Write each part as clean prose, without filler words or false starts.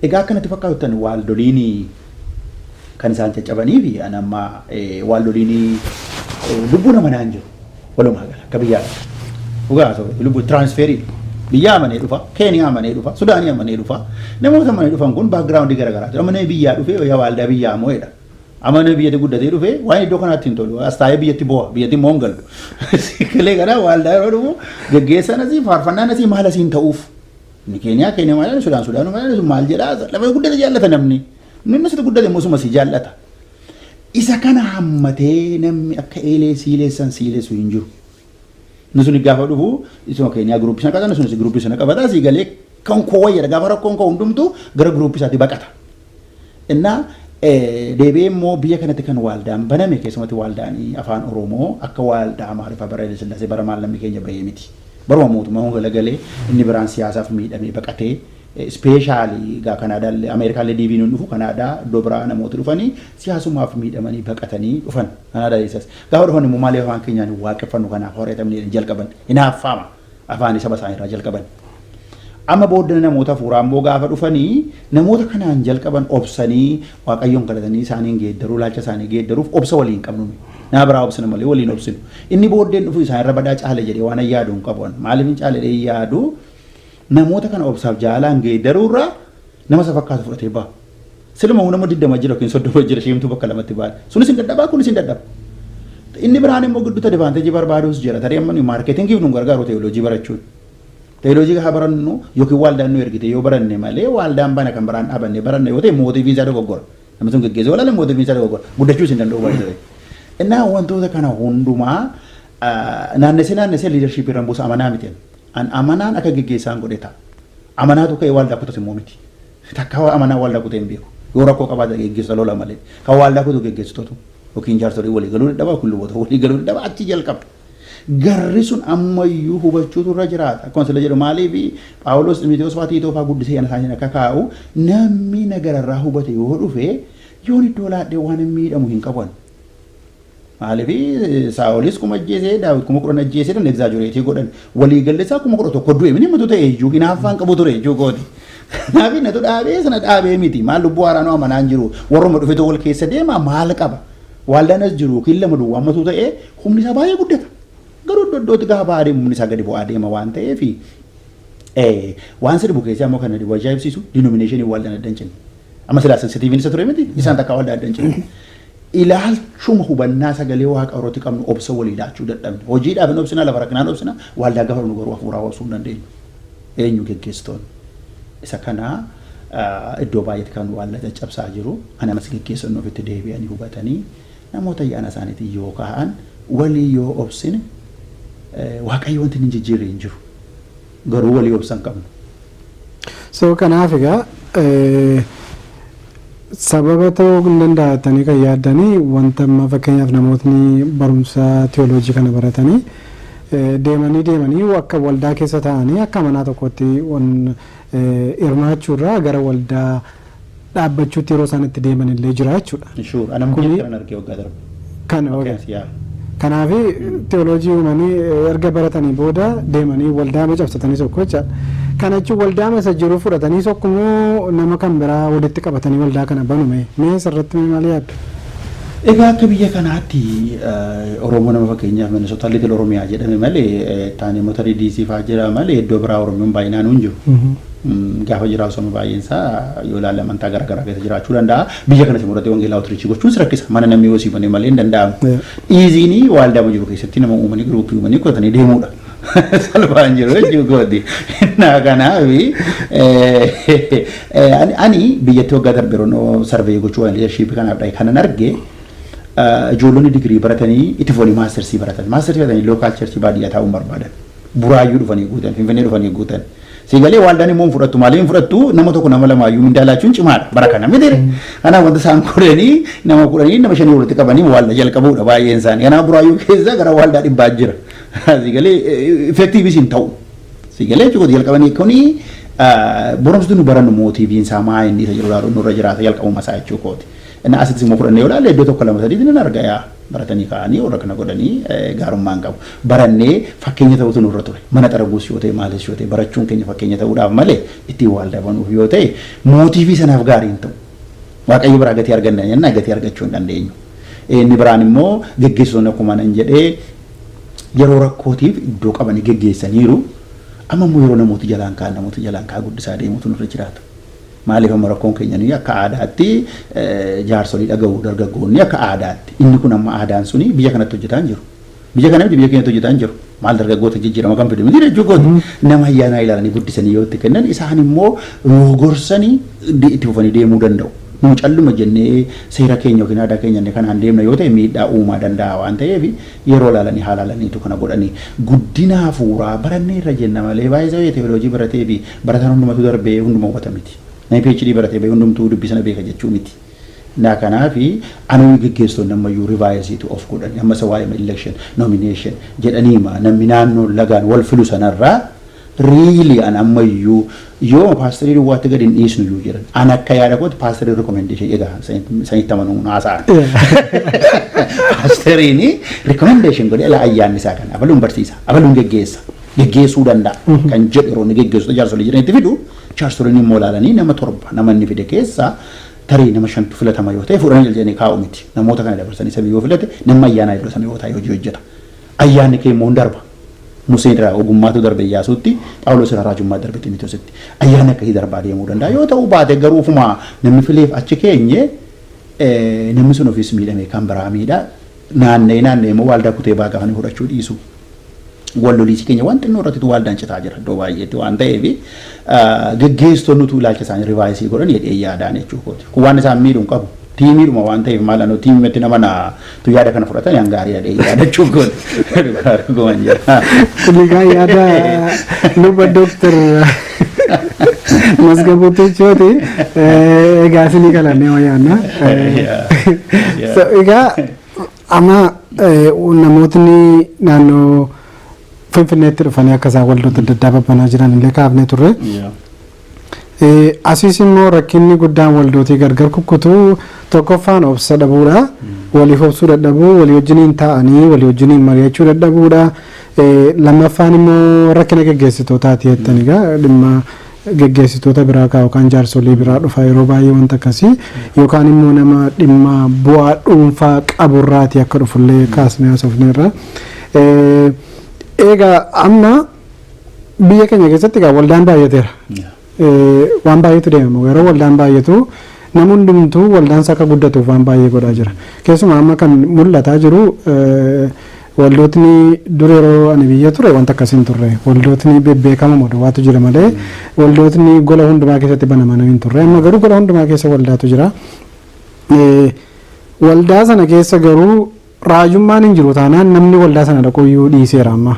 Egaa akkanatti fakkaatutan waaldoliin kan isaan caccabanii fi an amma waaldoliin lubbuu nama naan jiru walumaa gala akka biyyaatti. Dhugaa ta'u lubbuu transferii biyya amanee dhufa, Keeniyaa amanee dhufa, Sudaanii amanee dhufa. Namoota amanee dhufan kun backgroundii garaagaraati. Amanee biyyaa dhufee yaa waaldaa biyyaa moo'edha. Amanee biyyatti guddatee dhufee waan iddoo kanaatti hin tolu. As taa'ee biyyatti boo'a, biyyatti immoo hin galu. Galee kana waaldaa yeroo dhufu geggeessaan asii, faarfannaan asii maal asiin ta'uuf. Inni Keeniyaa Keeniyaa maal jedha, Sudaan Sudaan maal jedha, maal jedha, lafa guddate jaallata namni. Namni asitti guddate immoo suma si jaallata. Isa kana hammatee namni akka eelee siileessan siileessu hin jiru. Inni suni gaafa dhufu isuma Keeniyaa groupii sana qabata, sunis groupii sana qabata, asii galee kan koo wayyadha. Gaafa rakkoon koo hundumtuu gara groupii isaatti baqata. Innaa deebi'ee immoo biyya kanatti kan waaldaan baname, keessumatti waaldaan afaan Oromoo, akka waaldaa Amaariffaa bara Haile Sillaasee bara maal namni keenya bahee miti. Baruma mootummaa galagalee inni biraan siyaasaaf miidhamee baqatee, especially egaa Kanaadaa, Ameerikaallee DV nuun dhufu, Kanaadaa iddoo biraa namoota dhufanii siyaasumaaf miidhamanii baqatanii dhufan Kanaadaa keessas. Gaafa dhufan immoo maaliif afaan keenyaan hin waaqeffannu, kanaaf horeetamanii jalqaban, hinaaffaama afaanii saba isaanii irraa jalqaban. Amma booddee namoota hafuuraa immoo gaafa dhufanii namoota kanaan jalqaban obsanii Waaqayyoon kadhatanii isaaniin geeddaruu, ilaalcha isaanii geeddaruuf obsa waliin qabnu. Nama biraa obsina malee waliin obsinu. Inni booddeen dhufu isaan irra badaa caale jedhee waan yaadu hin qabu. Maaliif hin caale jedhee yaadu? Namoota kana obsaaf jaalaan geeddaruu irraa nama isa fakkaatu fudhatee ba'a. Siluma nama 20 jira yookiin 30 jira, isheemtuu bakka lamatti ba'a. Sunis hin dadhabaa, kunis hin dadhaba. Inni biraan immoo gidduutti advantageii barbaadus jira. Tarii amma marketingiif nu gargaaru teoloojii barachuun. Teoloojii gaafa barannu yookiin waaldaan nu ergite yoo baranne malee, waaldaan bana kan biraan dhaabanne baranne yoo ta'e, motiveiin isaa dogoggora. Namni sun geggeessee walaala motiveiin isaa dogoggora. Guddachuus hin danda'u baay'ee ta'e. Innaa wantoota kana hundumaa naannessee naannessee leadershipii irra buusa amanaa miti. An amanaan akka geggeessaan godhe ta'a. Amanaatu ka'ee waaldaa kutas immoo miti. Takka amanaa waaldaa kutee hin beeku. Yoo rakkoo qabaate geggeessa lola malee. Kan waaldaa kutu geggeessitoota yookiin jaarsolii walii galuu dadhaba yookiin luboota walii galuu dadhaba achi jalqaba. Garri sun ammayyuu hubachuutu irra jiraata. Akkuma sila jedhu, maaliif Phaawulos Ximiteewos fa'aa Tiitoo fa'aa guddisee yana isaanii akka kaa'u, namni nagararraa hubate yoo dhufe yoon iddoo laadhee waan hin miidhamu hin qaban. Maaliif Saa'olis 1000 ajjeesee, Daawit 10,000 ajjeesee dan exaggerate godhan, waliigalli isaa 11,000 du'e mini matu ta'e iyyuu hinaaffaan qabu ture jechuu kooti. Kanaaf natu dhaabee sana dhaabee miti, maal lubbuu haaraanuu amanaan jiru, warruma dhufetu wal keessa deema, maal qaba. Waaldaan as jiru yookiin lama duwwaa matuu ta'e humni isaa baay'ee guddata. Garuu iddoo iddootti gaafa ba'aa deemu humni isaa gadi bu'aa deema waan ta'eef, waan si dhibu keessaa immoo kan na dhibu ajaa'ibsiisu denominationii waaldaan adda hin cinne. Amma silaa sensitiveiin isa ture miti, isaan takka waldaa adda hin cinne. Ilaalchuma hubannaa sagalee Waaqa irratti qabnu obsa walii laachuu dadhabne. Hojiidhaaf hin obsina, lafa rakkinaan obsina, waldaa gaafa nu garuu hafuuraa obsuu hin dandeenyu. Eenyu geggeessitoonni? Isa kana iddoo baay'eetti kan waldaa caccabsaa jiru. Ana amas geggeessonni ofitti deebi'anii hubatanii namoota ayyaana isaaniitiin yoo kaa'an, walii yoo obsine, Waaqayyo wanti hin jijjiirre hin jiru. Garuu walii obsa hin qabnu. So kanaaf egaa sababa ta'uu hin danda'atanii kan yaaddanii wanta amma fakkeenyaaf namootni barumsa teoloojii kana baratanii deemanii deemanii akka waldaa keessa taa'anii akka amanaa tokkotti hirmaachuurraa gara waldaa dhaabbachuutti yeroo isaan itti deeman illee jira jechuudha. Sure, anam kan argee waggaa darbe. Kan kanaaf teoloojii uumanii erga baratanii booda deemanii waldaa cabsatanii tokko jechaadha. Kana jechuun waldaa isa jiru fudhatanii tokkumoo nama kan biraa walitti qabatanii waldaa kana banume, mee sirratti mee maal yaaddu? Egaa akka biyya kanaatti Oromoo nama fakkeenyaaf Minnesota Little Oromiyaa jedhame malee, taanee motarii DC fa'aa jira malee, iddoo biraa Oromoon baay'inaan hin jiru. Gaafa jiraatu sama baay'een isaa yoo ilaalle amantaa garaagaraa keessa jiraachuu danda'a. Biyya kanas immoo wangeelaa outreachii gochuun si rakkisa. Mana namni yoo siifane malee hin danda'amu. Easyiin waaldaa jiru keessatti nama uumanii, groupii uumanii kutanii deemuudha. Salphaan jiru jechuu kooti. Kanaaf ani biyyatti waggaa darbe yeroo survey gochuu waan leadershipii kanaaf dhahe kanan arge, ijoollonni digirii baratanii itti fufanii mastersii baratan. Mastersii baratanii local churchii baadiyyaa taa'uun barbaadan. Buraayyuu dhufanii guutan, Finfinnee dhufanii guutan. Siigalee waaldaan immoo hin fudhattu. Maaliif hin fudhattu? Nama tokko, nama lamaayyuu mindaa laachuun cimaadha bara kana miti. Kanaaf wanta isaan 10, nama 10, nama shanii walitti qabanii waaldaa jalqabuudha baay'een isaanii. Kanaaf Buraayyuu keessa gara waaldaa 100 jira. Siigalee effectiveis hin ta'u. Siigalee jechuudha jalqabanii kuni barumsi nu barannu motiveiin isaa maa inni isa jedhu ilaaluun nurra jiraata jalqabuma isaa jechuu kooti. Inni asittis immoo fudhannee yoo ilaalle, iddoo tokko, lama, sadiitti nan arga. Yaa, baratanii ka'anii warra kana godhanii gaarummaan qabu. Barannee fakkeenya ta'utu nurra ture. Mana xaraguus yoo ta'e, maalis yoo ta'e, barachuun keenya fakkeenya ta'uudhaaf malee ittiin waldaa banuuf yoo ta'e, motive sanaaf gaarii hin ta'u. Waaqayyo biraa gatii arganna jennaan, gatii argachuu hin dandeenyu. Inni biraan immoo geggeessitoonni, akkuma nan jedhee, yeroo rakkootiif iddoo qabanii geggeessaniiru. Amma immoo yeroo namooti jalaan ka'an, namoota jalaan ka'aa guddisaa deemutu nurra jiraata. Maaliif, amma rakkoon keenya nuyi akka aadaatti jaarsolii dhaga'u dargaggoonni akka aadaatti. Inni kun amma aadaan suni biyya kanatti hojjetaa hin jiru. Biyya kana miti, biyya keenyatti hojjetaa hin jiru. Maal, dargaggoota jijjiirama kan fidu miti jechuu kooti. Nama ayyaanaa ilaalanii guddisanii yoo itti kennan, isaan immoo yoo gorsanii itti fufanii deemuu danda'u. Nu calluma jennee seera keenya yookiin aadaa keenya inni kanaan deemna yoo ta'e, miidhaa uumaa danda'a waan ta'eef, yeroo ilaalanii haala ilaalaniitu kana godhanii. Guddina hafuuraa barannee irra jenna malee, baay'ee teoloojii baratee fi barataan hundumatu darbee hunduma hubata miti. Namni PhD baratee bahee hundumtuu dubbii sana beeka jechuu miti. Na kanaafi anuu geggeessitoonni ammayyuu revise of godhani, amma isa waa'ee election, nomination jedhaniima namni naannoo lagaan wal filu sanarraa, really an ammayyuu yoo paasterii duwwaatti gadi hin dhiisnu iyyuu jedhan, an akka yaada kootti paasterii recommendation, egaa sanitti amanuun haasa'an. Paasteriin recommendation godhee, ala ayyaanni isaa kana, abaluun barsiisa, abaluun geggeessa, geggeessuu danda'a kan jedhu, yeroo inni geggeessu jaarsolii jiranitti fidu, jaarsoliin immoo ilaalanii, nama torba nama inni fide keessaa tarii nama shantu filatama yoo ta'e, fuudhanii jedhanii kaa'u miti. Namoota kana dabarsanii sabii yoo filate, nama ayyaanaa iddoo sana yoo taa'e hojii hojjeta. Ayyaanni kee immoo hin darba. Museen irraa ogummaatu darbe Iyyaasuutti, Phaawulos irraa raajummaa darbe Ximiteewositti. Ayyaanni akkasii darbaa deemuu danda'a. Yoo ta'uu baate garuu, ofuma namni fileef achi keenye, namni sun ofiis miidhame kan biraa miidha. Naanna'ee naanna'ee immoo waaldaa kutee baa gaafanii fudhachuu dhiisu. Wal loliisii keenya waan xinnoo irratti waaldaan citaa jira iddoo baay'eetti waan ta'eef, geggeessitoonni utuu ilaalcha isaanii revise godhan jedhee yaadaan jechuu kooti. Kun waan isaan miidhuu hin qabu. Tiimiidhuma waan ta'eef, maal, anu tiimimatti nama na tu yaada kana fudhatan yan gaarii jedhee yaadachuu kooti. Dhuguman jira. Egaa yaada luba Dooktar Masgabuu Tuchooti. Egaa isinii galannee wayyaanna. Egaa amma namootni naannoo Finfinneetti dhufanii akka isaan waldoota adda addaa babbanaa jiran illee kaafnee turre. Asiis immoo rakkinni guddaan waldootii gargar kukkutuu tokkoffaan obsa dhabuudha. Waliif obsuu dadhabuu, walii wajjiniin taa'anii walii wajjiniin mari'achuu dadhabuudha. Lammaffaan immoo rakkina geggeessitootaati jettan. Egaa dhimma geggeessitoota biraa kaa yookaan jaarsolii biraa dhufa yeroo baay'ee wanta akkasii, yookaan immoo nama dhimma bu'aa dhuunfaa qaburraati akka dhufullee kaasnee haasofneerra. Egaa amma biyya keenya keessatti egaa waldaan baay'ateera. Waan baay'eetu deemama. Yeroo waldaan baay'atu, nama hundumtuu waldaan isaa akka guddatuuf waan baay'ee godhaa jira. Keessumaa amma kan mul'ataa jiru, waldootni dur yeroo ani biyya ture wanta akkasii hin turre. Waldootni bebbeekamoo duwwaatu jira malee waldootni gola hundumaa keessatti banaman hin turre. Amma garuu gola hundumaa keessa waldaatu jira. Waldaa sana keessa garuu raajummaan hin jiru taanaan, namni waldaa sana dhaquyyuu dhiiseera amma.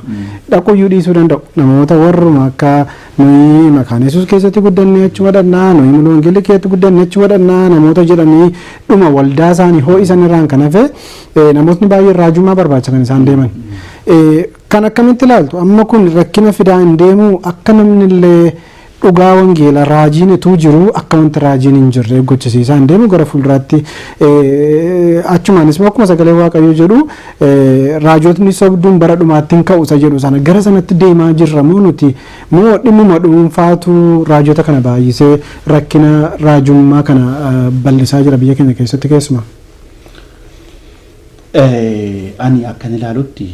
Dhaquyyuu dhiisuu danda'u. Namoota warruma akka nuyi Makaana Yesuus keessatti guddanne achuma dhannaa, nuyi Muluu Wangeelii keessatti guddanne achuma dhannaa namoota jedhanii dhuma waldaa isaanii ho'isan irraan kan hafe, namootni baay'een raajummaa barbaacha kan isaan deeman. Kan akkamitti ilaaltu? Amma kun rakkina fidaa hin deemu? Akka namni illee dhugaa wangeela raajiin utuu jiru akka wanti raajiin hin jirre gochisiisaa hin deemu gara fuulduraatti? Achumaanis immoo akkuma sagalee Waaqayyoo jedhu, raajotni sobduun bara dhumaatti hin ka'u isa jedhu sana, gara sanatti deemaa jirra moo nuti moo dhimmuma dhuunfaatu raajota kana baay'isee rakkina raajummaa kana bal'isaa jira biyya keenya keessatti keessumaa? Ani akkan ilaalutti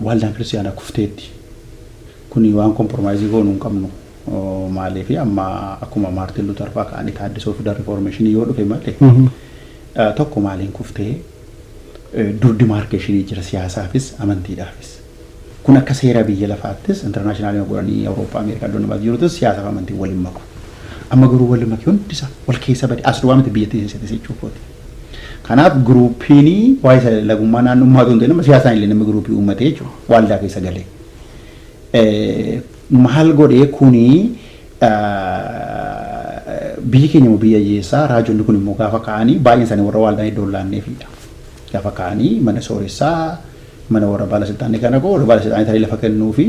waldaan kiristaanaa kufteetti. Kuni waan compromise goonuu hin qabnu. Maaliif, amma akkuma Maartin Luuter fa'aa ka'anii taaddisoo fidan, reformation yoo dhufe malee, tokko maaliin kuftee? Dur demarcation jira siyaasaafis amantiidhaafis. Kun akka seera biyya lafaattis international godhanii Awurooppaa, Ameerikaa iddoo namaas jirutus siyaasaaf amantiin waliin maku. Amma garuu waliin makee hundisaa wal keessa bade, as duwwaa miti, biyyattii keessattis jechuukooti. Kanaaf groupiin waa'ee lagummaa naannummaa otoo hin ta'in, siyaasaan illee namni group uummatee jechuudha waldaa keessa galee. Maal godhee kuni? Biyyi keenya immoo biyya hiyyeessaa, raajonni kun immoo gaafa ka'anii baay'een isaanii warra waldaan iddoo laanneefidha. Gaafa ka'anii mana sooressaa, mana warra baalasiltaanii kana koo, warra baalasiltaanii tarii lafa kennuu fi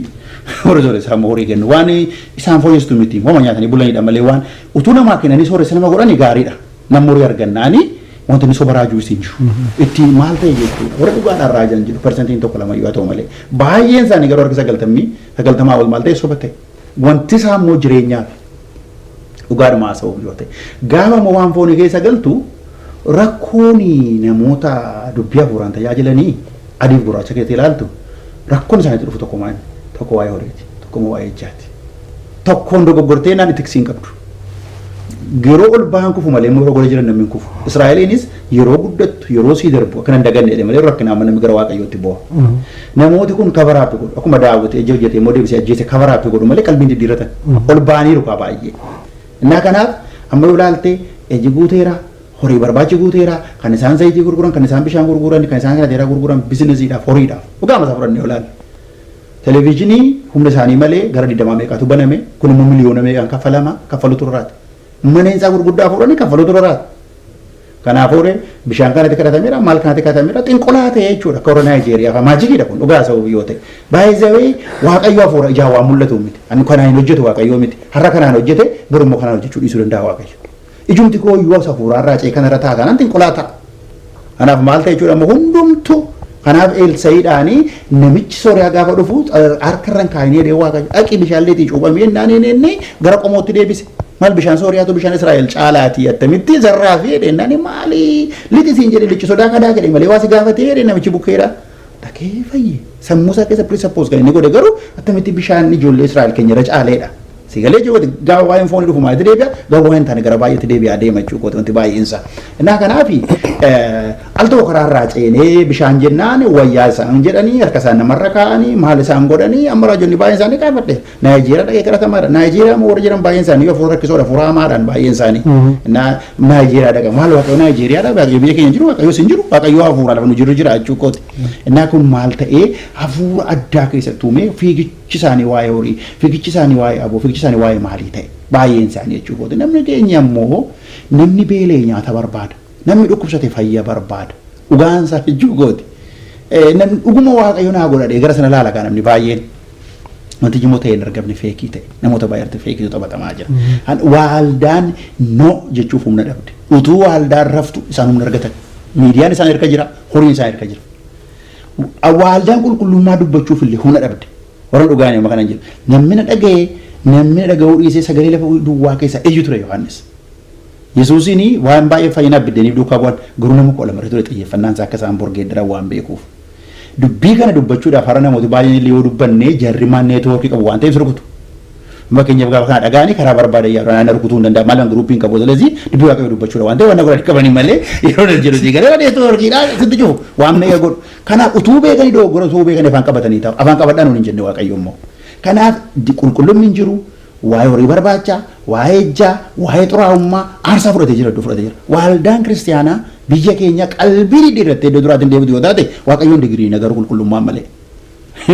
warra sooressaa immoo horii kennu. Waan isaan fooyyessitu miti. Homa nyaatanii bulanidha malee, waan utuu namaa kennanii sooressa nama godhanii gaariidha. Namni horii argannaani wanti inni soba raajuu isin jiru. Itti maal ta'e jechuudha. Warra dhugaadhaan raajan jiru persentiin 1 2 yoo ta'u malee. Baay'een isaanii garuu harka 90 ol maal ta'e soba ta'e. Wanti isaa immoo jireenyaaf dhugaadhuma haasa'uuf yoo ta'e. Gaafa immoo waan foonii keessa galtu rakkoon namoota dubbii hafuuraan tajaajilanii adiif gurraacha keessa ilaaltu rakkoon isaaniitti dhufu tokko maal tokko waa'ee horiiti tokko immoo waa'ee ejjaati. Tokkoon dogoggortee naan itti hin qabdu. Yeroo ol bahan kufu malee yeroo gola jiran namni hin kufu. Israa'eliinis yeroo guddattu yeroo sii darbu akkana hin daganne jedhe malee rakkina amma namni gara Waaqayyootti bo'a. Namooti kun cover up godhu. Akkuma Daawit ejja hojjetee immoo deebisee ajjeese cover up godhu malee qalbiin diddiirratan. Ol ba'aniiru kaa baay'ee. Innaa kanaaf amma yoo ilaalte ejji guuteera, horii barbaachi guuteera, kan isaan zayitii gurguran, kan isaan bishaan gurguran, kan isaan kana gurguran bizinesiidhaaf, horiidhaaf. Dhugaa masaa fudhannee yoo ilaalle. Televezyiinii humna isaanii malee gara 20 meeqatu baname, kun immoo miliyoona meeqaan kaffalama, kaffalutu irraati. Mana isaa gurguddaa fuudhanii kaffalutu irraati. Kanaafuu bishaan kanatti kadhatameera, maal kanatti kadhatameera, xinqolaa ta'e jechuudha. Akka warra Naayijeeriyaa fa'aa maajikiidha kun dhugaa sababa yoo ta'e. Baay'ee Waaqayyo hafuura ijaan waan mul'atu miti. Ani kanaan hin hojjetu Waaqayyo miti. Har'a kanaan hojjete boru immoo kanaan hojjechuu dhiisuu danda'a Waaqayyo. Ijumti koo iyyuu hafuuraa irraa ce'ee kanarra ta'a taanaan xinqolaa ta'a. Kanaaf maal ta'e jechuudha amma hundumtuu kanaaf Eelsa'iidhaanii namichi Sooriyaa gaafa dhufu harka irra hin kaa'inii jedhee Waaqayyo dhaqi bishaan leetii cuuphamee jennaan inni gara qomootti deebise. Maal bishaan Sooriyaatu bishaan Israa'el caalaati attamitti zarraa fi jedhee jennaan maali lixi siin jedhe lichi sodaa kadaa jedhe malee waa si gaafatee jedhee namichi bukkeedha. Dhaqee fayye sammuu isaa keessa presuppose kan inni godhe garuu attamitti bishaan ijoollee Israa'el keenya irra caaleedha. Si galee jiru gaafa waa'een foonii dhufu maalitti deebi'a gaafa waa'een taane gara baay'eetti deebi'aa deema jechuudha kooti wanti baay'eensa. Innaa kanaaf al tokko karaa irraa ceenee bishaan jennaan wayyaa isaan jedhanii harka isaan namarra kaa'anii maal isaan godhanii amma raajonni baay'een isaanii kaafadhe. Naayijeeriyaa dhaqee kadhatamaadha. Naayijeeriyaa immoo warra jiran baay'een isaanii hafuura rakkisoodha hafuura hamaadhaan baay'een isaanii. Innaa Naayijeeriyaa dhaqa maal Waaqayyo Naayijeeriyaadha Waaqayyo biyya keenya jiru Waaqayyo sin jiru Waaqayyo hafuura lafa nu jiru jira jechuu kooti. Innaa kun maal ta'ee hafuura addaa keessatti uumee fiigichi isaanii waa'ee horii, fiigichi isaanii waa'ee aboo, fiigichi isaanii waa'ee maalii ta'e baay'een isaanii jechuu kooti. Namni keenya immoo namni beela'e nyaata barbaada. Namni dhukkubsate fayya barbaada. Dhugaansaa jechuu kooti. Namni dhuguma Waaqayyo naa godhadhee gara sana laala kaa namni baay'een. Wanti immoo ta'e hin argamne fake ta'e namoota baay'eetti fakeitu taphatamaa jira. Waaldaan no jechuuf humna dhabde. Utuu waaldaan raftu isaan humna argatan. Miidiyaan isaan harka jira, horiin isaan harka jira. Waaldaan qulqullummaa dubbachuuf illee humna dhabde. Warra dhugaan amma kanan jiru. Namni na dhaga'ee namni na dhaga'uu dhiisee sagalee lafa duwwaa keessa iyyu ture Yohaannis. Yesuusiin waan baay'ee fayyina abbiddeniif duukaa bu'an garuu nama 12 ture xiyyeeffannaan isaa akka isaan borgeeddaran waan beekuuf. Dubbii kana dubbachuudhaaf har'a namooti baay'een illee yoo dubbanne jarri maan neetwoorkii qabu waan ta'eef rukutu. Fakkeenyaaf gaafa kana dhaga'anii karaa barbaadan yaadu ana rukutuu hin danda'a maal giruupiin qabu ስለዚህ dubbii Waaqayyoo dubbachuudha waan ta'eef waan godhan qabanii malee yeroo nan jedhu galee neetwoorkiidhaan sitti cufu waan meeqa godhu. Kanaaf utuu beekanii dogoggora utuu beekanii afaan qabatanii ta'u afaan qabadhaan hin jenne Waaqayyo immoo. Kanaaf qulqullumni hin jiru waa'ee horii barbaacha waa'ee ejjaa waa'ee xuraa'ummaa aarsaa fudhatee jira iddoo fudhatee jira. Waldaan kiristiyaanaa biyya keenya qalbii diddiirrattee iddoo duraatiin deebitu yoo taate Waaqayyoon digirii nagaru qulqullummaan malee.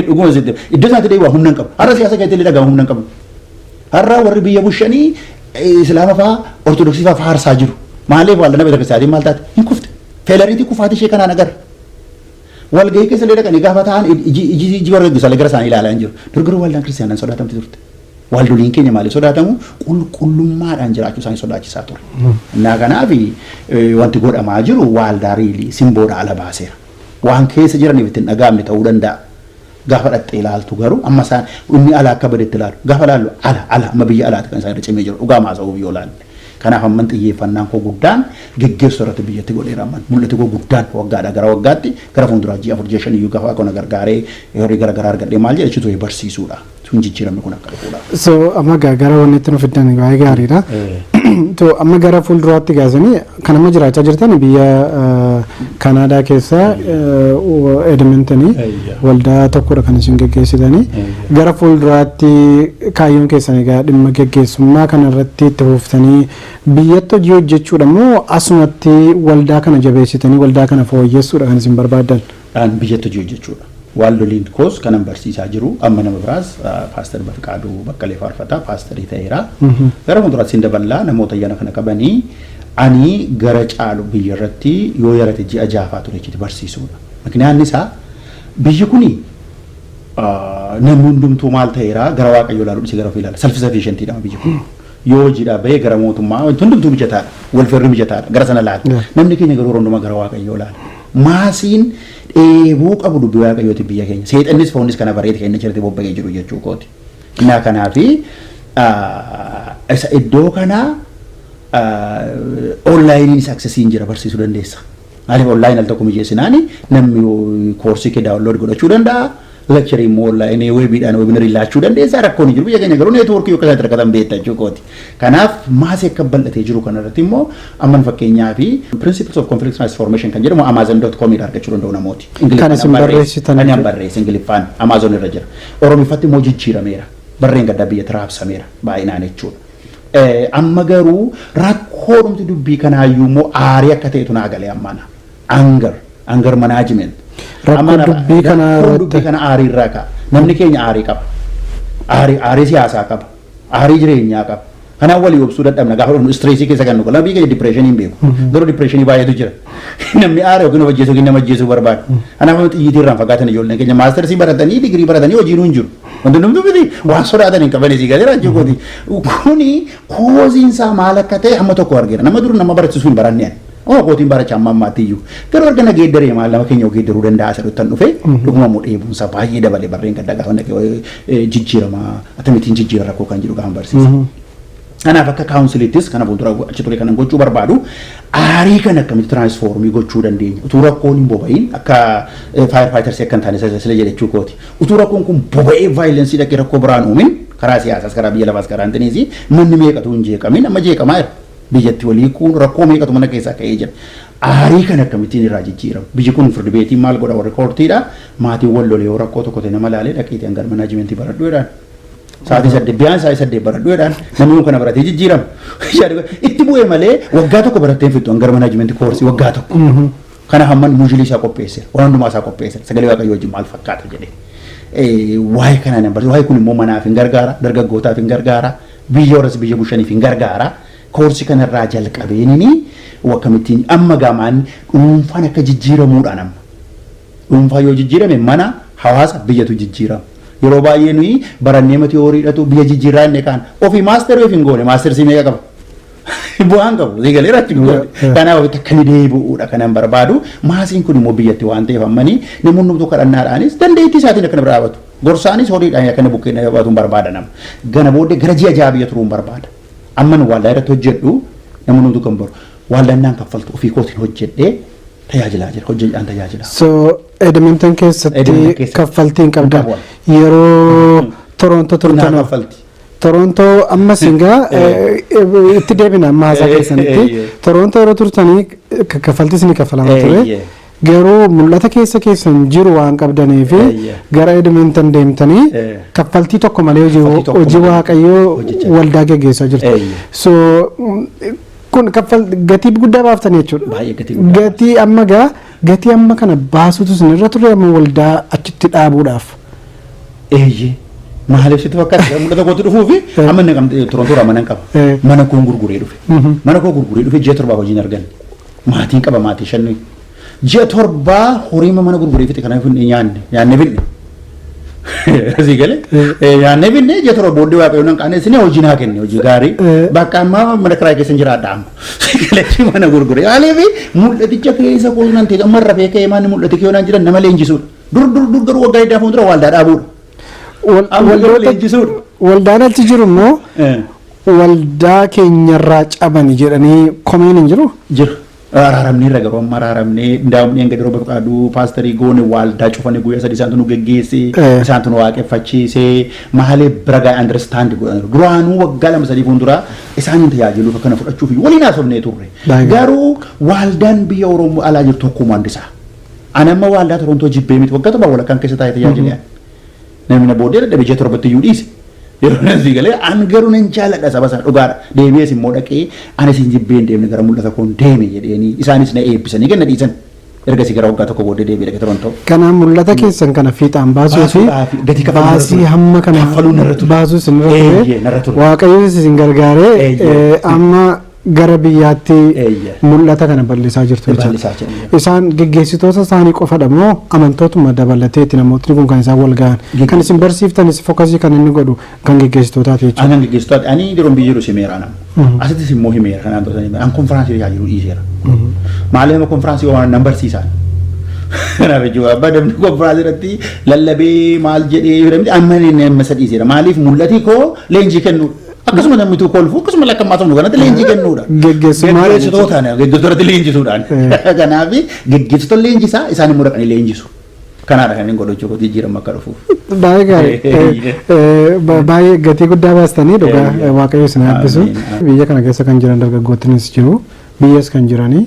Dhuguma sitti iddoo isaatti deebi'aa humna hin qabu. Har'a siyaasa keessatti illee dhaga'aa humna hin qabu. Har'a warri biyya bushanii Islaama fa'aa Ortodoksii fa'aa faarsaa jiru. Maaliif waldaan beeta kiristiyaatiin maal taate? Hin kufte. Failure kufaatii ishee kanaan agarra. Walgahii keessa illee dhaqanii gaafa ta'an iji iji iji warra gaggeessaa gara isaanii ilaalaa hin jiru. Dur garuu waldaan kiristiyaanaan sodaatamti turte. Waldoliin keenya maaliif sodaatamu? Qulqullummaadhaan jiraachuu isaanii sodaachisaa ture. Innaa kanaaf wanti godhamaa jiru waaldaa really simboodha ala baaseera. Waan keessa jiraniif ittiin dhaga'amne ta'uu danda'a. Gaafa dhattee ilaaltu garuu amma isaan inni ala akka badetti ilaalu. Gaafa ilaallu ala ala amma biyya alaati kan isaan irra cimee jiru dhugaa maasa'uuf yoo ilaalle. Kanaaf amman xiyyeeffannaan koo guddaan geggeessuu irratti biyyatti godheera amman. Mul'ati koo guddaan waggaadhaa gara waggaatti gara fuulduraa ji'a 4 ji'a 5 iyyuu gaafa akkana gargaaree horii gara garaa argadhee maal jedhe achitu barsiisuudha. Sun jijjiiramni kun akka dhufuudha. So amma gara wanni itti nu fiddan baay'ee gaariidha. So amma gara fuulduraatti gaasanii kan amma jiraachaa jirtan biyya Kanaadaa keessa Edmontonii waldaa tokkodha kan isin geggeessitanii. Gara fuulduraatti kaayyoon keessan egaa dhimma geggeessummaa kana irratti itti fuftanii biyyatti hojii hojjechuudha moo asumatti waldaa kana jabeessitanii waldaa kana fooyyessuudha kan isin barbaaddan? Dhaan biyyatti hojii hojjechuudha. Waaldoliin koos kanan barsiisaa jiru amma nama biraas Paaster Bafiqaaduu Baqqalee Faarfataa paasterii ta'eera. Gara fuulduraatti sin daballaa namoota ayyaana kana qabanii ani gara caalu biyya irratti yoo yarate ji'a jaafaa ture jechuutti barsiisuudha. Miknyaanni isaa biyyi kuni namni hundumtuu maal ta'eera gara Waaqayyoo ilaaluu dhiisee gara ofii ilaala. Self sufficientiidha biyyi kun. Yoo hojiidhaa bahee gara mootummaa, wanti hundumtuu mijataadha. Welfare mijataadha. Gara sana laala. Namni keenya garuu hundumaa gara Waaqayyoo laala. Maasiin dheebuu qabu dubbii Waaqayyooti biyya keenya. Seexannis foonnis kana bareete kan inni achirratti bobba'ee jiru jechuu kooti. Innaa kanaafi isa iddoo kanaa onlineiin accessiin jira, barsiisuu dandeessa. Maaliif, online al tokko mijeessinaani namni koorsii kee download godhachuu danda'a. Lectureii immoo onlineii webiidhaan webinarii laachuu dandeessa. Rakkoon hin jiru. Biyya keenya garuu networkii yookaan isaatti rakkatan beekta jechuu kooti. Kanaaf maasii akka bal'atee jiru kanarratti immoo amman fakkeenyaa fi Principles of Conflict Transformation kan jedhamu Amazon.com irraa argachuu danda'u namooti. Kan isin barreessitan. Kan an barreesse Ingiliffaan Amazon irra jira. Oromiffatti immoo jijjiirameera. Barreen gaddaa biyyatti raabsameera baay'inaan jechuudha. Amma garuu rakkoodhumti dubbii kanaayyuu immoo aarii akka ta'etu naa galee ammaana. Anger management. Rakkoo dubbii kana Rakkoo dubbii kana aarii irraa ka'a. Namni keenya aarii qaba. Aarii siyaasaa qaba. Aarii jireenyaa qaba. Kanaaf walii obsuu dadhabna gaafa dhufnu stressii keessa kan nu galu. Biyya keenya depressionii hin beeku. Garuu depressionii baay'eetu jira. Namni aara yookiin of ajjeesuu yookiin nama ajjeesuu barbaada. Kanaaf xiyyiitii irraan fagaatan ijoolleen keenya mastersii baratanii, digirii baratanii hojii hin jiru. Wanti hundumtuu miti waan sodaatan hin qaban isii galee raajii kooti. Kuni causeiin isaa maal akka ta'e hamma tokko argeera. Nama dur nama barachisuu hin baranne ani. Oh, kootiin baracha amma ammaatti iyyuu. Garuu erga na geeddaree maal nama keenya geeddaruu danda'a isa dhuttan dhufe, dhuguma immoo dheebuunsaa baay'ee dabale. Barreen gaddaa gaafa naqee jijjiirama akkamittiin jijjiira rakkoo kan jedhu gaafa barsiisa. Kanaaf akka counselittis kana fuuldura achi ture kanan gochuu barbaadu, aarii kana akkamitti transformii gochuu dandeenya, utuu rakkoon hin boba'iin, akka fire fightersii akka hin taane sila jedhechuu kooti. Utuu rakkoon kun boba'ee violenceii dhaqee rakkoo biraan uumin, karaa siyaasaas, karaa biyya lafaas, karaa intiniisi manni meeqatu hin jeeqamin, amma jeeqamaa jira. Biyyatti walii kuun rakkoo meeqatu mana keessaa ka'ee jira. Aarii kana akkamittiin irraa jijjiiramu? Biyyi kun firdi beetiin maal godha, warri courtiidha. Maatiin wal lolee yoo rakkoo tokko ta'e nama laalee dhaqiitii anger managementii baradhu jedhaan. Sa'aatii 8 biyaan sa'aatii 8 baradhu jedhaan, namni kun kana baratee jijjiirama. Itti bu'ee malee waggaa tokko barattee hin fixxu anger managementii koorsii waggaa tokko. Kana hamman moduleii isaa qopheesse, waan hundumaa isaa qopheesse, sagalee Waaqayyoo wajjin maal fakkaata jedhee. Waa'ee kana nan barsiisa. Waa'ee kun immoo manaaf hin gargaara, dargaggootaaf hin gargaara, biyya warras biyya bushaniif hin gargaara. Koorsii kanarraa jalqabeenini akkamittiin amma gamaan dhuunfaan akka jijjiiramuudhaan, amma dhuunfaa yoo jijjiirame mana, hawaasa, biyyatu jijjiirama. Yeroo baay'ee nuyi barannee mati horiidhatu biyya jijjiirraa inni kaan ofii masterii of hin goone, mastersii meeqa qaba? Bu'aan qabu. Siigalee irratti goone. Kanaaf ofitti akka inni deebi'uudha kanan barbaadu. Maasiin kun immoo biyyatti waan ta'eef ammanii namoonni hundumtuu kadhannaadhaanis dandeettii isaatiin akka bira dhaabatu. Gorsaanis horiidhaan akka inni bukkeen dhaabatu hin barbaada nama. Gana booddee gara ji'a 6 biyya turuu hin barbaada. Amman waaldaa irratti hojjedhu namoonni hundumtuu kan baru. Waaldaan naan kaffaltu, ofii kootiin hojjedhee tajaajilaa jira. Hojjedhaan tajaajila. So Edmonton keessatti Edmonton keessatti. kaffaltii hin qabdan. Hin qabu. Yeroo Toronto Naa turtan kaffalti. Toronto ammas hingaa itti deebina amma haasaa keessanitti. Toronto yeroo turtanii kaffaltis ni kaffalama ture. Garuu mul'ata keessa keessan jiru waan qabdanii fi gara Edmonton deemtanii kaffaltii tokko malee hojii Kaffaltii tokko hojii malee Waaqayyoo hojjechaa waldaa geggeessaa jirtu. So kun gatii guddaa baaftanii jechuudha. Baay'ee gatii guddaa. Gatii amma gaa gatii amma kana baasutu isin irra ture amma waldaa achitti dhaabuudhaaf. Eeyyee. Maaliif sitti fakkaata? Mul'ata kootti dhufuu fi amma inni qabde Toronto irraa mana hin qaba. Mana koon gurguree dhufe. Mana koo gurguree dhufe, ji'a 7 hojiin arganne. Maatiin qaba, maatii shan. Ji'a 7 horii mana gurguree fixe kana finne, nyaanne nyaanne finne. Asii galee nyaannee finne. Ji'a 7 booddee Waaqayyoon nan qaanessinee hojii naa kenne, hojii gaarii. Bakka ammaa mana kiraa keessa jiraadha amma. Galee mana gurguree. Maaliif, mul'aticha keessa koo nan ta'e amma rafee ka'ee maanni mul'ati kee naan jiran nama leenjisuudha. Dur dur dur garuu waggaa 20 fuuldura waaldaa dhaabuudha. Amma garuu leenjisuudha. Waldaan achi jiru immoo waldaa keenyarraa cabani jedhanii komeen hin jiru. Jira. Araaramnee irra garuu amma araaramnee ndaa'umni hanga yeroo Bafqaaduu paasterii goone waaldaa cufanii guyyaa 3 isaantu nu geggeesse, isaantu nu waaqeffachiise, maalee bira gaa'e understand godhan. Duraanuu waggaa 2-3 fuuldura isaaniin tajaajiluuf akkana fudhachuuf waliin haasofnee turre. Garuu waaldaan biyya Oromoo alaa jiru tokkummaan isaa. Ani amma waaldaa Torontoo jibbee miti, waggaa 7 walakkaan keessa taa'ee tajaajilee. Namni na booddee dadhabe ji'a 7tti iyyuu dhiise. Yeroo asii galee an garuu nan jaaladha saba sana, dhugaadha. Deebi'ees immoo dhaqee ani isin jibbee hin deemne, gara mul'ata koon deeme jedheeni isaanis na eebbisanii ganna dhiisan. Ergasii gara waggaa 1 booddee deebi'ee dhaqe Torontoo. Kanaaf mul'ata keessan kana fiixaan baasuu fi Baasuudhaaf gatii kaffaluu narra baasii ture. hamma kana Kaffaluu narra ture. baasuu isin irra Eeyyee, ture. narra ture. Waaqayyoos isin gargaaree amma Gara biyyaatti mul'ata kana bal'isaa jirtu jechuudha. Isaan geggeessitoota isaanii qofadha moo amantootuma dabalateeti namootni kun kan isaan wal gahan? Kan isin barsiiftanis focus kan inni godhu kan geggeessitootaati jechuudha. Ani geggeessitoota, ani yeroon biyya jiru simeera nama. Asittis immoo himeera kanaan to'atanii an konfiraansii jiru dhiiseera. Maaliif nama konfiraansii waan nan barsiisaan? Kanaaf jechuudha, abbaa namni konfiraansii irratti lallabee maal jedhee amma inni amma isa dhiiseera. Maaliif mul'ati koo leenjii kennuudha. Akkasuma namni tuu kolfu, akkasuma lakka ammaa kanatti leenjii kennuudha. Geggeessummaa. Geggeessitootaan, geggeessitootatti leenjisuudhaan. Kanaaf geggeessitoota leenjisaa, isaan immoo dhaqanii leenjisu. Kanaadha kan inni godhu jechuudha, jijjiirama akka dhufuuf. Baay'ee gaarii. Baay'ee gatii guddaa baastanii dhugaa, Waaqayyo isin eebbisu. Biyya kana keessa kan jiran dargaggootnis jiru, biyyas kan jiranii.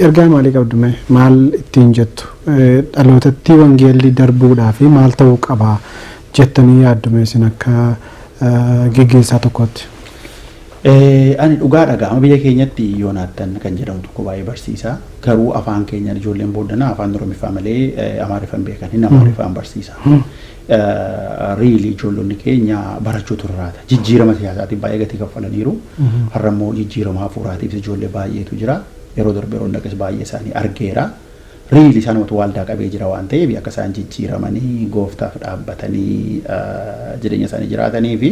Ergaa maalii qabdu mee? Maal ittiin jettu? Dhalootatti wangeelli darbuudhaa fi maal ta'uu qaba jettanii yaaddu mee isin akka geggeessaa tokkootti? Ani dhugaa dhaga'ama, biyya keenyatti Yoonaattan kan jedhamu tokko baay'ee barsiisa. Garuu afaan keenyaan ijoolleen booddanaa afaan Oromiffaa malee Amaariffaan beekan, hin Amaariffaan barsiisa. Really ijoollonni keenya barachuutu irraata. Jijjiirama siyaasaatiif baay'ee gatii kaffalaniiru. Har'a immoo jijjiirama hafuuraatiif ijoollee baay'eetu jira. Yeroo darbe yeroo dhaqes baay'ee isaanii argeera. Really isaanumatu waaldaa qabee jira waan ta'eef, akka isaan jijjiiramanii gooftaaf dhaabbatanii jireenya isaanii jiraatanii fi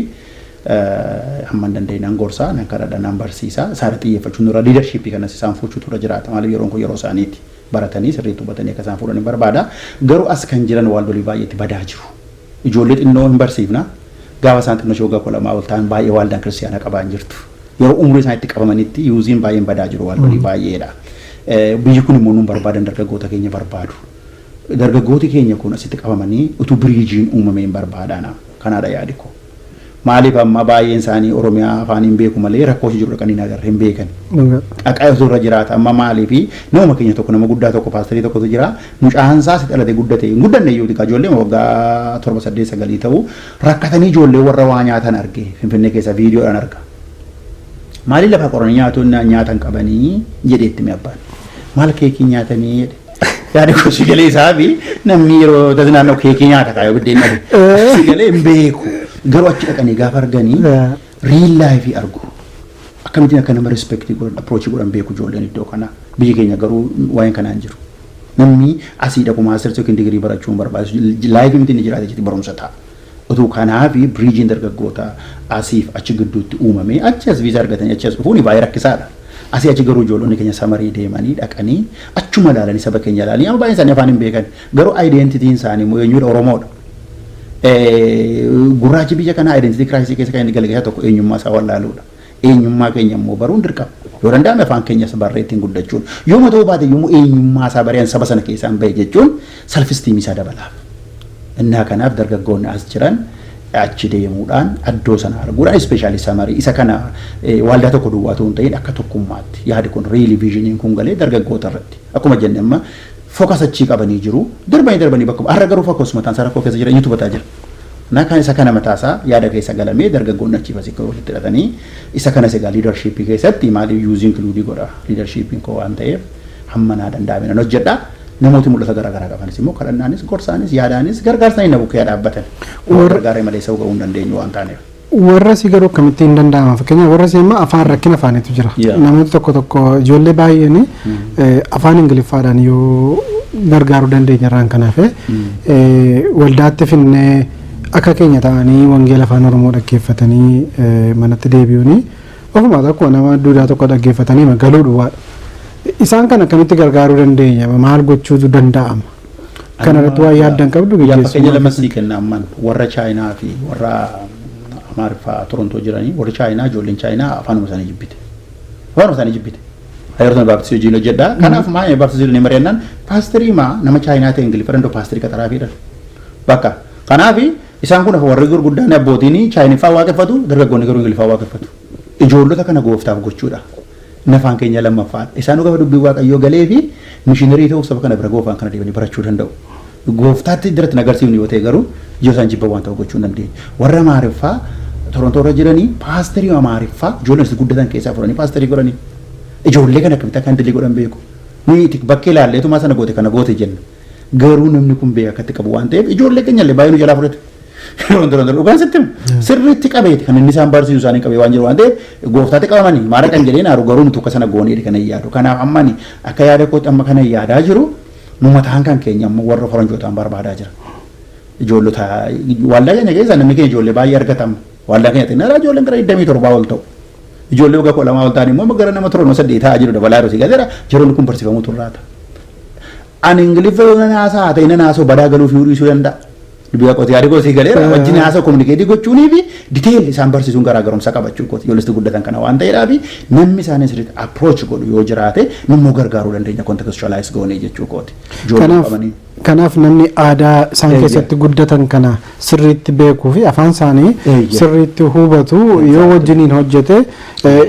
hamma hin dandeenye nan gorsaa, nan kadhadha, nan barsiisa. Isaan xiyyeeffachuun dura leadership kanas isaan fuuchuutu irra jiraata. Maaliif yeroon kun yeroo isaaniiti. Baratanii sirriitti hubatanii akka isaan fuudhan hin barbaada. Garuu as kan jiran waaldolii baay'eetti badaa jiru. Ijoollee xinnoo hin barsiifna. Gaafa isaan xinnoo waggaa 12 ol ta'an baay'ee waaldaan kiristiyaanaa qabaa hin jirtu. Yeroo umurii isaan itti qabamanitti youthiin baay'een badaa jiru, waaldolii baay'eedha. Biyyi kun immoo nuun barbaadan, dargaggoota keenya barbaadu. Dargaggooti keenya kun asitti qabamanii utuu bridgeiin uumamee hin barbaadana. Kanaadha yaadi koo. Maaliif amma baay'een isaanii Oromiyaa afaan hin beeku malee rakkoo ishee jiru dhaqanii agarra hin beekan. Dhaqaa irra jiraata amma. Maaliif nama keenya tokko, nama guddaa tokko, paasterii tokkotu jira, mucaan isaa si dhalate guddate hin guddanne iyyuu xiqqaa, ijoollee waggaa 7, 8, 9 ta'u rakkatanii ijoollee warra waa nyaatan arge Finfinnee keessa, viidiyoodhaan arga. Maaliif lafa qoranii nyaatu nyaatan qabanii jedhee itti abbaan. Maal keekii nyaatanii jedhe. Yaada koo sigalee isaa fi namni yeroo naannoo keekii nyaata kaayoo biddeen dhabe. Sigalee hin beeku. Garuu achi dhaqanii gaafa arganii real life argu. Akkamittiin akka nama respect godhan, approach godhan beeku ijoolleen iddoo kanaa. Biyyi keenya garuu waa'een kanaa hin jiru. Namni asii dhaqu masters yookiin digirii barachuu hin barbaachisu. Life miti inni jiraate jetti barumsa ta'a. Utuu kanaaf bridgeiin dargaggoota asiif achi gidduutti uumame, achi as viizaa argatanii achi as dhufuun baay'ee rakkisaadha. Asii achi garuu ijoollonni keenya summer deemanii dhaqanii achuma ilaalanii, saba keenya ilaalanii, amma baay'een isaanii afaan hin beekan. Garuu identityn isaanii immoo eenyudha? Oromoodha. Gurraachi biyya kanaa identity crisis keessa kan inni gale tokko eenyummaa isaa wallaaluudha. Eenyummaa keenya immoo baruun dirqama. Yoo danda'ame afaan keenyas barree ittiin guddachuun. Yooma ta'uu baate yommuu eenyummaa isaa bareen saba sana keessaan bahe jechuun self-esteem isaa dabalaaf. Innaa kanaaf dargaggoonni as jiran achi deemuudhaan addoo sana arguudhaan, especially summer isa kana, waaldaa tokko duwwaa ta'uu hin ta'in, akka tokkummaatti yaadi kun really visioniin kun galee dargaggoota irratti akkuma jenne amma focus achii qabanii jiru, darbanii darbanii bakka har'a garuu focus mataan isaa rakkoo keessa jira, eenyutu bataa jira. Na kan isa kana mataasaa yaada keessa galamee dargaggoonni achii asii walitti hidhatanii isa kanas egaa leadership keessatti, maaliif youth include godha leadershipiin koo waan ta'eef, hamma naa danda'ame nan hojjedha. Namooti mul'ata garaa garaa qabanis immoo kadhannaanis, gorsaanis, yaadaanis, gargaarsaan na bukkee dhaabbatan. Gargaaree malee isa ga'uu hin dandeenyu waan taaneef. Warra si garuu akkamittiin hin danda'ama? Fakkeenyaaf warra si immoo afaan, rakkina afaaniitu jira. Namoota tokko tokko, ijoollee baay'een afaan Ingiliffaadhaan yoo gargaaruu dandeenya irraan kan hafe, waldaatti finnee akka keenya ta'anii wangeela afaan Oromoo dhaggeeffatanii manatti deebi'uuni ofuma tokko nama duudaa tokko dhaggeeffatanii galuu duwwaadha. Isaan kana akkamitti gargaaruu dandeenya? Maal gochuutu danda'ama? Kana irratti waan yaaddan qabdu? Yaa, fakkeenya lama sii kenna amman. Warra Chaayinaa fi warra Amaariffaa Torontoo jiranii, warri Chaayinaa, ijoolleen Chaayinaa afaanuma isaanii jibbite. Afaanuma isaanii jibbite. Yeroo sana baaptisii hojiin hojjedha. Kanaaf maal baaptisii ni mari'annaan paasterii maa nama Chaayinaa ta'e Ingiliffa danda'u paasterii qaxaraa fiidhan. Bakka kanaaf isaan kun warri gurguddaan abbootiin Chaayiniffaa waaqeffatu, dargaggoonni garuu Ingiliffaa waaqeffatu. Ijoollota kana gooftaaf gochuudha. Nafaan keenya lammaffaadha. Isaan gaafa dubbii Waaqayyoo galee fi missionary ta'uuf saba kana bira goofaan kana deemanii barachuu danda'u. Gooftaatti diratti agarsiifnu yoo ta'e garuu ijoo isaan jibba waan ta'u gochuu hin dandeenye. Warra Amaariffaa Torontoo irra jiranii paasterii Amaariffaa ijoolleen itti guddatan keessaa furanii paasterii godhanii. Ijoollee kana akkamitti akka handle godhan beeku. Nuyi bakkee ilaalleetumaa sana goote kana goote jenna. Garuu namni kun beeka akkatti qabu waan ta'eef ijoollee keenya illee baay'ee nu jalaa fudhate. Yeroo dhugaan sitti himu. Sirriitti qabeeti kan inni isaan barsiisu isaanii qabee waan jiru waan ta'eef gooftaatti qabamanii maara kan jedheen haaru garuu nuti akka sana goonee kana yaadu. Kanaaf amma ani akka yaada kootti amma kana yaadaa jiru nu mataan kan keenya ammoo warra faranjootaan barbaadaa jira. Ijoollota waldaa keenya keessa namni keenya ijoollee baay'ee argatama. Waldaa keenya xinnaa ijoolleen gara 27 ol ta'u. Ijoollee waggaa 12 ol ta'an immoo gara nama 7 8 ta'aa jiru dabalaa yeroo si gazeera yeroon kun barsiifamuu turraata. Ani Ingiliffa yoo nan haasaa ta'e nan haasa'u badaa galuu fi dhiisuu danda'a. Dubbii qotii yaadi goosii galeera wajjin haasa'u communicate gochuunii fi detail isaan barsiisuun garaagarumsa qabachuu kooti. Ijoolleen guddatan kana waan ta'eedhaaf namni isaanii sirriitti approach godhu yoo jiraate nummoo gargaaruu dandeenya contextualize goonee jechuu kooti. Kanaaf namni aadaa isaan keessatti guddatan kana sirriitti beekuu fi afaan isaanii sirriitti hubatu yoo wajjiniin hojjete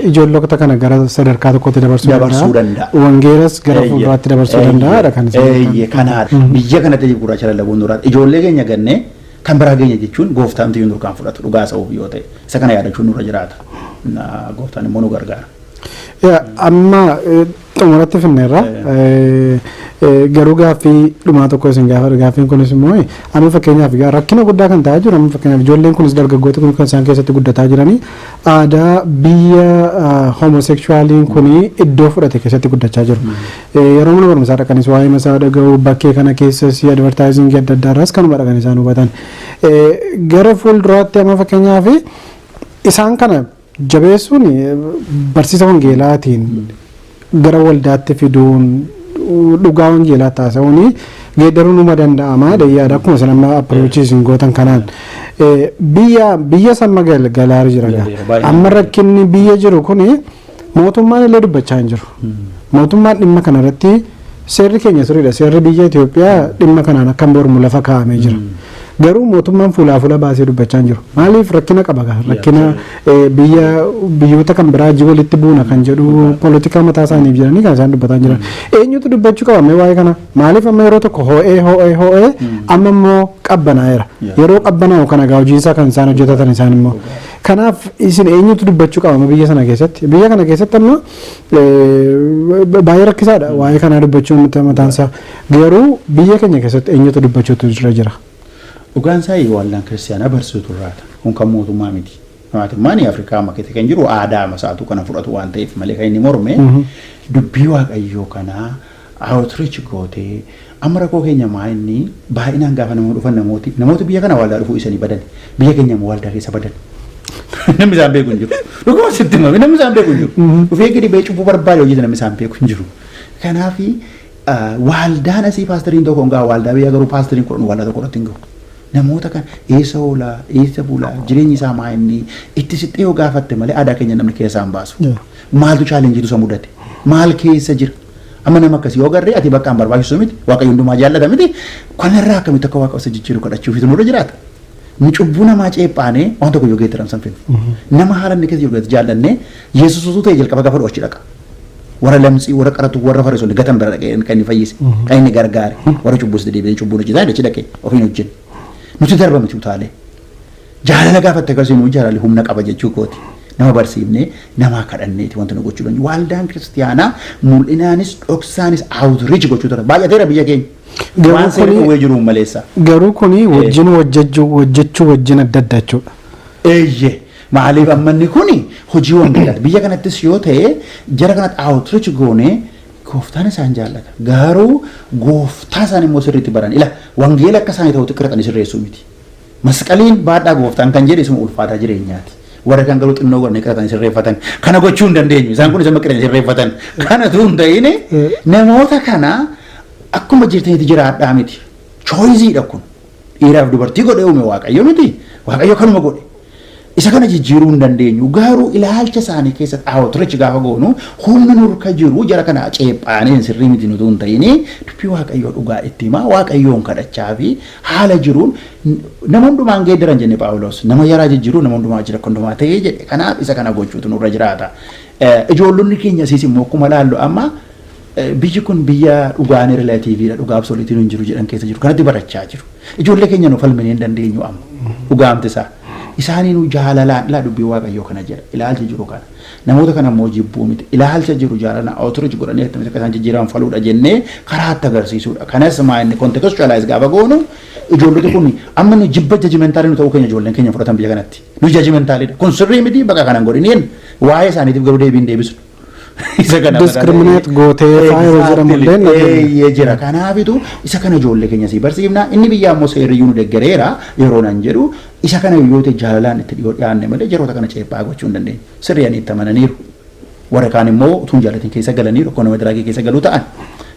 ijoollota kana gara sadarkaa tokkotti dabarsuu danda'a. Wangeelas gara fuulduraatti dabarsuu danda'a kan isaan. Kanaadha. Biyya kanatti gurraacha lallabuun nurraati. Ijoollee keenya gannee kan biraa keenya jechuun gooftaan tiyyuu nurkaan fudhatu dhugaa sa'uuf yoo ta'e isa kana yaadachuun nurra jiraata. Gooftaan immoo nu gargaara. Amma xumuratti finneerra. Garuu gaaffii dhumaa tokko isin gaafadha. Gaaffiin kunis immoo amma fakkeenyaaf rakkina guddaa kan ta'aa jiru amma fakkeenyaaf ijoolleen kunis dargaggoota kun kan isaan keessatti guddataa jiranii aadaa biyya homosexualiin kuni iddoo fudhate keessatti guddachaa jiru. Yeroo mana barumsaa dhaqanis waa'ee masaa dhaga'u bakkee kana keessas advertisingii adda addaa irraas kanuma dhaqan isaan hubatan. Gara fuulduraatti amma fakkeenyaaf isaan kana jabeessuun barsiisa wangeelaatiin gara waldaatti fiduun dhugaa wangeelaa taasisuun geeddaruun numa danda'ama yaada akkuma isin amma approachii isin gootan kanaan. Biyya samma galaa jira. Amma rakkinni biyya jiru kuni mootummaan illee dubbachaa hin jiru. Mootummaan dhimma kanarratti seerri keenya sirriidha. Seerri biyya Itoophiyaa dhimma kanaan akka mormu lafa kaa'amee jira. Garuu mootummaan fuulaa fuula baasee dubbachaa hin jiru. Maaliif rakkina qaba gaa? Rakkina biyya biyyoota kan biraa wajjin walitti buuna kan jedhu poolitikaa mataa isaaniif jedhanii kan isaan dubbataa jiran. Eenyutu dubbachuu qaba mee waa'ee kana? Maaliif amma yeroo tokko ho'ee ho'ee ho'ee amma immoo qabbanaa'eera. Yeroo qabbanaa'u kana gaa hojiinsaa kan isaan hojjetatan isaan immoo. Kanaaf isin eenyutu dubbachuu qaba biyya sana keessatti? Biyya kana keessatti amma baay'ee rakkisaadha waa'ee kanaa dubbachuun mataansaa. Garuu biyya keenya keessatti eenyutu dubbachuutu jira? Dhugaan isaa waldaan kiristaanaa barsiisutu irraata. Kun kan mootummaa miti. Mootummaan Afrikaa amma keessa kan jiru aadaa masaatu kana fudhatu waan ta'eef malee kan inni morme dubbii waaqayyoo kanaa outreach gootee amma rakkoo keenya maa inni baay'inaan gaafa nama dhufan namooti biyya kana waldaa dhufuu isanii badan biyya keenya immoo waldaa keessa badan. Namni isaan beeku hin jiru. Dhuguma sitti himame namni isaan beeku hin jiru. Dhufee gadi ba'ee cubbuu barbaade hojii namni isaan beeku hin jiru. Kanaafi waldaan asii paastariin tokko hin gahu waldaa biyya garuu paastariin 10 waldaa tokko irratti hin gahu. Namoota kan eessa oolaa eessa bulaa jireenyi isaa maa inni itti sittee yoo gaafatte malee aadaa keenya namni keessaa hin baasu. Maaltu challengeiitu isa mudate? Maal keessa jira? Amma nama akkasii yoo agarree ati bakka hin barbaachisu miti waaqayyo hundumaa jaallata miti kanarraa akkamitti akka waaqa isa jijjiiru kadhachuufitu nurra jiraata. Nu cubbuu namaa ceephaanee waan tokko yoo geeddaramsan finu. Nama haala inni keessa jiru jaallannee Yesuus utuu ta'e jalqaba gaafa achi dhaqa. Warra lamxii, warra qaratu, warra fariisonni gatan bira dhaqee kan inni fayyise, kan inni gargaare, warra cubbuus deebi'ee cubbuun hojjetaa achi dhaqee ofiin hojjenne. Nuti darba miti utaalee. Jaalala gaafatte akkasii nu jaalalli humna qaba jechuu kooti. Nama barsiifnee namaa kadhanneeti wanti nu gochuu dandeenyu. Waldaan kiristiyaanaa mul'inaanis dhoksaanis outreach gochuu tura. Baay'ateera biyya keenya. Waan seera dhowwee jiru maleessa. Garuu kuni wajjin hojjechuu wajjin adda adda jechuudha. Eeyyee. Maaliif amma inni kuni hojii wangeelaati. Biyya kanattis yoo ta'e jara kanatti outreach goonee gooftaan isaan jaallata. Garuu gooftaa isaan immoo sirriitti baran. Ila wangeela akka isaanii ta'utti qirxanii sirreessuu miti. Masqaliin baadhaa gooftaan kan jedhe isuma ulfaataa jireenyaati. Warra kan garuu xinnoo godhanii qirxanii sirreeffatan. Kana gochuu hin dandeenyu. Isaan kun isuma qirxanii sirreeffatan. Kana utuu hin ta'in namoota kana akkuma jirtanitti jiraadhaa miti. Choiceiidha kun. Dhiiraaf dubartii godhee uume Waaqayyo miti. Waaqayyo kanuma godhe. Isa kana jijjiiruu hin dandeenyu. Garuu ilaalcha isaanii keessatti outreach gaafa goonu humna nurka jiru jara kana ceephaanee sirrii miti nutuu hin ta'in dubbii Waaqayyoo dhugaa itti himaa Waaqayyoon kadhachaa fi haala jiruun nama hundumaan geeddaran jenne Phaawulos nama yaraa jijjiiruu nama hundumaa jira akka hundumaa ta'ee jedhe. Kanaaf isa kana gochuutu nurra jiraata. Ijoollonni keenya asiis immoo akkuma laallu amma biyyi kun biyya dhugaan relativeiidha dhugaa absoluteiin hin jiru jedhan keessa jiru kanatti barachaa jiru. Ijoollee keenya nu falminee hin dandeenyu amma dhugaamti isaa. Isaaniinuu jaalalaan ilaa dubbii Waaqayyoo kana jedha, ilaalcha jiru kana. Namoota kana immoo jibbuu miti, ilaalcha jiru jaalalaan outreach godhanii akkamitti akka isaan jijjiiraman faluudha jennee karaa itti agarsiisuudha. Kanas maa inni contextualize gaafa goonu, ijoolloti kun amma nu jibba judgmental nu ta'uu keenya ijoolleen keenya fudhatan biyya kanatti. Nu judgmentalidha. Kun sirrii miti, bakka kanan godhiniin waa'ee isaaniitiif garuu deebiin deebisnu. Isa kana Discriminate gootee faa yeroo jedhamu illee nageenya. Eeyyee, jira. Kanaafitu isa kana ijoollee keenya sii barsiifna. Inni biyyaa immoo seerriyyuu nu deggereera yeroo nan jedhu, isa kana yoo ta'e jaalalaan itti dhiyoo dhiyaanne malee yeroota kana ceephaa gochuu hin dandeenyu. Sirrii ani itti amananiiru. Warra kaan immoo utuu hin jaalatin keessa galaniiru, akkuma nama drug keessa galuu ta'an.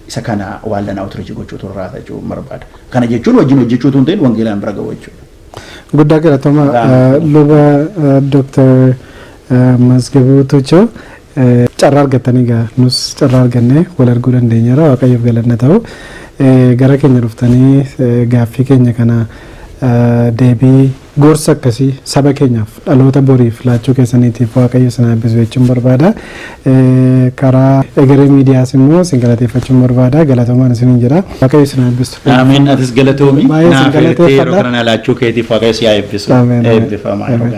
Isa kana waan lanaa outreach gochuutu irraa jechuun barbaada. Kana jechuun wajjin hojjechuutu hin ta'in, wangeelaan bira ga'u jechuudha. Guddaa galatoma, luba Dooktar Masgabuu Tuchoo. Carraa argattanii egaa nus carraa argannee wal arguu dandeenyeera, Waaqayyoof galanna ta'u. Gara keenya dhuftanii gaaffii keenya kana deebii gorsa akkasii saba keenyaaf dhaloota boriif laachuu keessaniitiif Waaqayyo isin eebbisu jechuun barbaada. Karaa Egeree Miidiyaas immoo isin galateeffachuun barbaada. Galatoomaan isiniin jedha. Waaqayyo isin eebbisu. Ameen. Atis galatoomi. Baay'ee isin Naaf eertee yeroo galateeffadha. kana na laachuu keetiif Waaqayyo si haa eebbisu. Ameen. Eebbifamaa yeroo.